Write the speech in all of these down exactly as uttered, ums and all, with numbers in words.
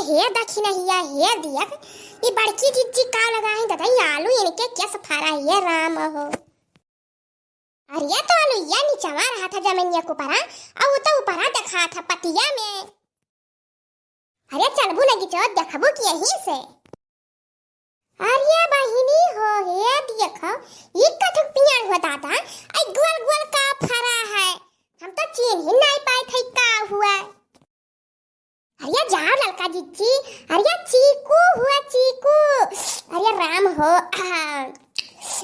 हे दखिनहिया, हे देख, ई बड़की जिज्जी का लगाई ददा, ई आलू इनके केस फरा, हे राम हो। अरे ये तो आलू या नीचवा रहा था जमीनिया के ऊपरा, और वो तो ऊपरा देखा था पतिया में। अरे चलबू लगी चो, देखबू कि यहीं से। अरे बहिनी हो, हे देखो, ई कथक पियान हुआ दादा, आई गोल गोल का फरा है, हम तो चीन ही नहीं पाए थे का हुआ। अरे जाओ ललका जिज्जी, अरे चीकू हुआ चीकू, अरे राम हो,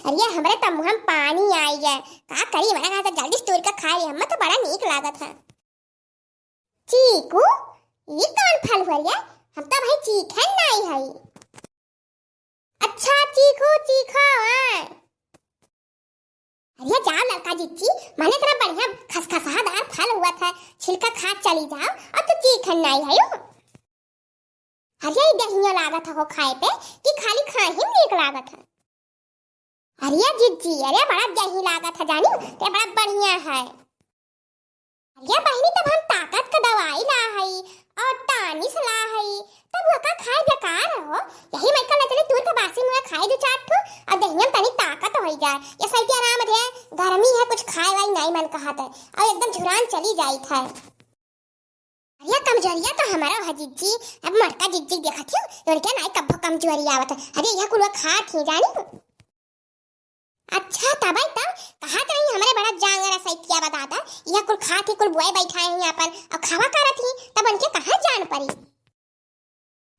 अरे हमरे तो मुँह में पानी आई गए, का करी, मने कहा तो जल्दी से तोड़ के खा ले, हम तो बड़ा नीक लागत है। चीकू, ई कौन फल हुआ रे? हम तो भाई चीखे नहीं हई। अच्छा, चीकू, चीखो, हाँ। अरे जाओ ललका जिज्जी, माने इतना बढ़िया खसखसादार फल हुआ था, छिलका खा चली जाओ, और तू चीखे नहीं हई हो। अरे ई दहिया लागत हो खाए पे, कि खाली खाए ही नीक लागत है। अरे जिज्जी, अरे बड़ा दही लागत है जानी, ते बड़ा बढ़िया है। अरे बहिनी, तब हम ताकत का दवाई ला हई और टानिस ला हई, तब वो का खाए बेकार हो। यही मैं कल इतने तूर के बासी मुँह खाए दो चार ठो, और दहिया में तनी ताकत हो जाए। ये सैती आराम दे, गर्मी है, कुछ खाए वाई नहीं मन कहत है, और एकदम झुरान चली जाइत है। अरे कमजोरिया तो हमारा है जिज्जी, अब मरका जिज्जी देखत हो, उनके नाई कब्बो कमजोरी आवत है। अरे यह कुल खा थी जानी। अच्छा तबई तब कहा तो नहीं हमरे बड़ा जांगर सैतिया बता था, यह कुल खा थी, कुल बुआई बैठा है यहाँ पर, और खावा करत ही, तब उनके कहाँ जान पड़ी।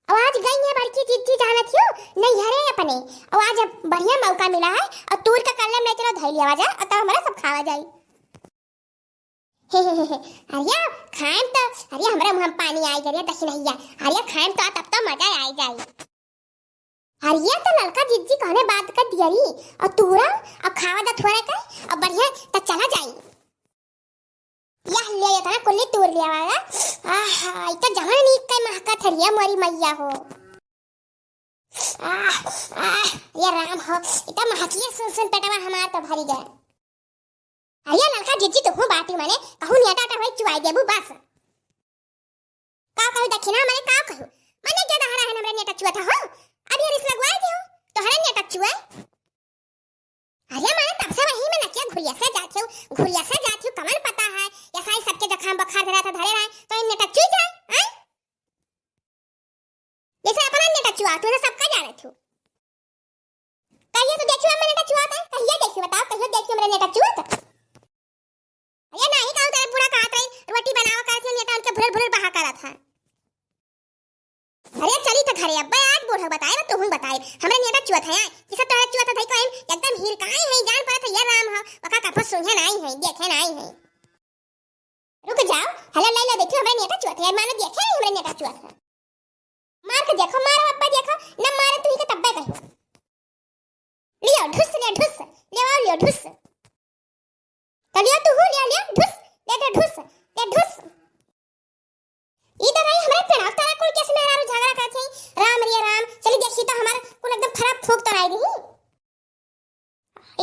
और आज गई है बड़की जिज्जी जानत हो, नहीं हरे अपने, और आज अब बढ़िया मौका मिला है, और तूर का कल्ले में चलो धैलिया जा, और तब हमारा सब खावा जाई। अरे खाएम तो, अरे हमरे मुँह में पानी आई गया, दखिनहिया। अरे खाएम तो तब तो मजा आई जाई। अरे तो ललका जिज्जी कहने बात कर दिया री, और तूरा, और खावा दा थोड़ा का, और बढ़िया तो चला जाई। यह ले ये तना कुल्ली तूर लिया वाला। आहा, इतना जमन नीक के महका थरिया मोरी मैया हो। आह, आह, ये राम हो, इतना महकिए सुन सुन पेटवा हमार तो भरी गए। अरे ललका जिज्जी, तुहू बाटी मने, कहूँ नेटा टा होई चुआई देबू बस। का कहू दखिना मने का कहू? मने के दहरा है हमरे नेटा चुआ था हो? अब ये रिस लगवाई दियो, तोहरे नेटा चुआ। अरे मने तब से वही में नकिया घुरिया से जात हो, घुरिया से जात हो, कमन पता है, या साई सबके जखाम बखार धरा था धरे रहे, तो इन नेटा चुई जाए, हैं? जैसे अपना नेटा चुआ, तू तो सबका जानत हो। कहिए तो देखियो, हमरे नेटा चुआ था, कहिए देखियो, बताओ, कहिए देखियो, हमरे नेटा चुआ था। अरे नाही, कहूँ तेरे बूढ़ा कहत रही, रोटी बनावा करत ही, नेटा उनके भुरर भुरर बहा करत है। अरे चली तो घरे, अब्बे आज बूढ़ा बताए, तुहूँ बताए, हमरे नेटा चुआ था, किसा तोहरा चुआ था, धाई को एकदम हीर काहे है, जान पड़त है, ये राम हो, वका कपो सुंघे नाही है, देखे नाही है। रुक जाओ, हला ले लो, देखियो, हमरे नेटा चुआ था, मानो देखे नहीं, हमरे नेटा चुआ था। मार के देखो, मारो अब्बा देखो, न मारे तुही के तब्बे कहो। लियो ढुस, ले ढुस, ले आओ, लियो ढुस। तो लियो तू, लियो, लियो, ढुस, ले दे ढुस, ले ढुस। ई तो रही हमरे पेड़ाव तारा कुल केस मेहरारू झगड़ा करत है। राम रे राम, चली देखी तो हमार कुल एकदम खराब फूक तो राई रही।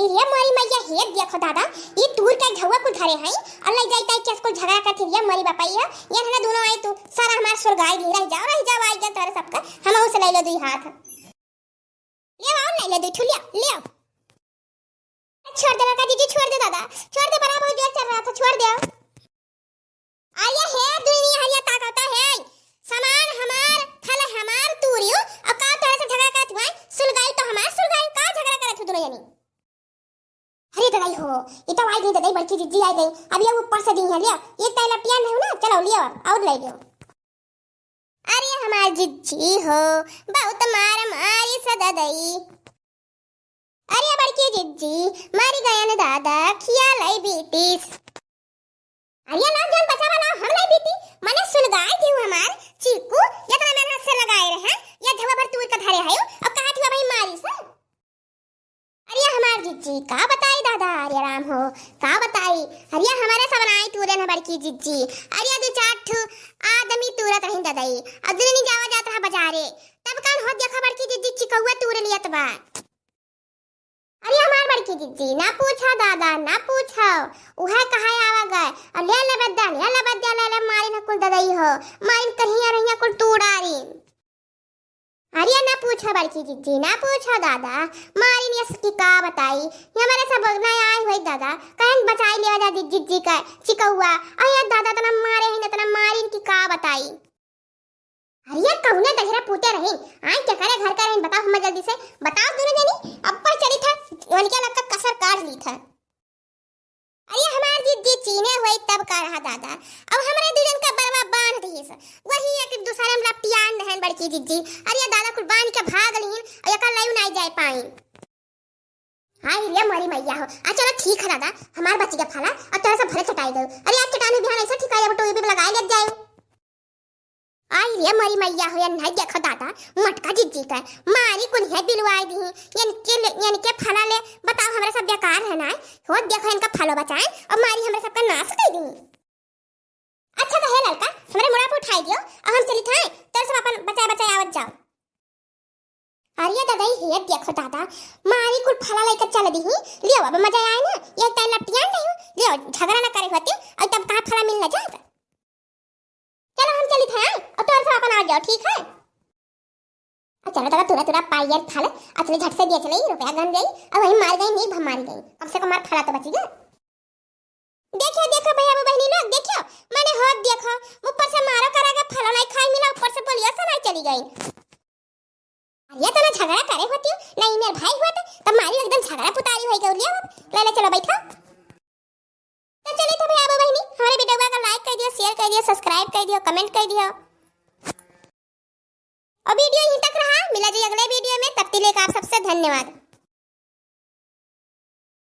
ई रे मोरी मैया, हे देखो दादा, ई तूर के घउआ कुल धरे हैं और ले जाई ताई केस कुल झगड़ा करत है। रे मोरी बापा, ये, ये ना दोनों आई तू, सारा हमार सुलगाई दी, रह जाओ, रह जाओ, आई गया तोरे सबका, हम उसे ले लो दुई हाथ। ले आओ, ले ले दुई ठुलिया, ले आओ। छोड़ दे ललका जिज्जी, छोड़ दे दादा, छोड़ दे, बड़ा बहुत जोर चल रहा था, छोड़ दे। अरे हे दुनिया हरिया ताकता है, सामान हमार, फल हमार तूरियो, और का तोरे से झगड़ा करत हुआ, सुलगाई तो हमार सुलगाई, का झगड़ा करत हो दोनों जनी? अरे ददाई हो, ई तो आई गई ददाई, बड़की जिज्जी आई गई, अब ये ऊपर से दी है, लियो, एक ताई लपटिया में हो ना, चलो लियो, और ले लियो। अरे हमार जिज्जी हो, बहुत मार मारी स ददई। अरे बड़की जिज्जी, मारी गयन दादा, खिया लाई बीतीस। अरे लाओ जान बचावा लाओ, हम लाई बीती, मने सुलगाई दियो हमार चीकू, इतना मेहनत से लगाए रहे, ये धवा भर तूर का धरे है, और कहा थी भाई मारी सा। अरे हमार जिज्जी, का बताई दादा, अरे राम हो, का बताई, अरे हमारे सब नाई तूरे न बड़की जिज्जी, अरे दो चार ठो आदमी तूरत रही ददई, अब दिन नहीं जावा जात रहा बाजारे, तब कान हो देखा बड़की जिज्जी चिकौआ तूर लियत बा। अरे हमार बड़की जिज्जी, ना पूछा दादा, ना पूछा, उहे कहा आवा गए, और ले ले बद्दा, ले ले बद्दा, ले ले मारिन कुल ददई हो, मारिन कहीं रहिया कुल तूड़ारी। बड़की जिज्जी, ना पूछो दादा, मारिन यस की का बताई, ये हमरे सब ना आए हुए दादा, कहन बचाई लेवा जा जि-, जिज्जी का चिकौआ, अरे दादा, इतना मारे हैं, इतना मारिन की का बताई। अरे कौने दहिरा पूते रही, आए के करे घर का रही, बताओ हमें जल्दी से, बताओ दोनों जनी, अब पर चली था, उनके लग का कसर काट ली था। अरे हमार जिज्जी चीने हुई तब का रहा दादा, अब हमरे दुजन का बरवा बांध दिहिस, वही एक दूसरे में लपटियान रहन बड़की जिज्जी। अरे दादा कुल बांध के भाग लिहिन, और एकर लयू नाई जाए पाई। हाय रे मोरी मैया हो, आ चलो ठीक है दादा, हमार बची के फाला, और तोरा सब भले चटाई गयो। अरे आज चटाने बिहान ऐसा ठीक है, अब टोई भी लगाए ले जाए। आई रे मोरी मैया हो, या नहीं देखो दादा, मोटका जिज्जी का मारी कुल है बिलवाई दी, इनके ले, इनके फला ले, बताओ हमरा सब बेकार है ना, हो देखो इनका फलो बचाए और मारी हमरा सबका नाश कर दी। अच्छा तो है ललका, हमरे मुड़ा पे उठाई दियो, अब हम चली थाए, तोर सब अपन बचाए बचाए आवत जाओ। अरे दादा, ये देखो दादा, मारी कुल फला लेकर चल दी ही, लियो अब मजा आए ना, ये टाइम लपटियान नहीं, लियो झगड़ा ना करे होते, और तब कहाँ फला मिल ना जाए। चलो हम चली थे, और तोर सब अपन आ जाओ, ठीक है? आ चलो दादा, तुरा तुरा पाइयर फल, अचले झट से दिया चले, रुपया गन गई, और वही मार गई, नहीं भमारी गई, कम से कम मार फला तो बची गई। देखियो, देखो भैया, वो बहनी लोग, देखियो, मैंने होत देखो, ऊपर से मारो करा के फलो नहीं खाई मिला, ऊपर से बोलियो से नहीं चली गई। अरे इतना झगड़ा करे होती हो, नहीं मेरे भाई हुआ तो, तब मारी एकदम झगड़ा पुतारी हो गई, लियो अब, ले ले चलो बैठो। तो चलिए तो भैया, वो बहनी, हमारे वीडियो को like कर दियो, share कर दियो, subscribe कर दियो, comment कर दियो। और वीडियो यहीं तक रहा, मिला जी अगले वीडियो में, तब तक के लिए आप सबसे धन्यवाद।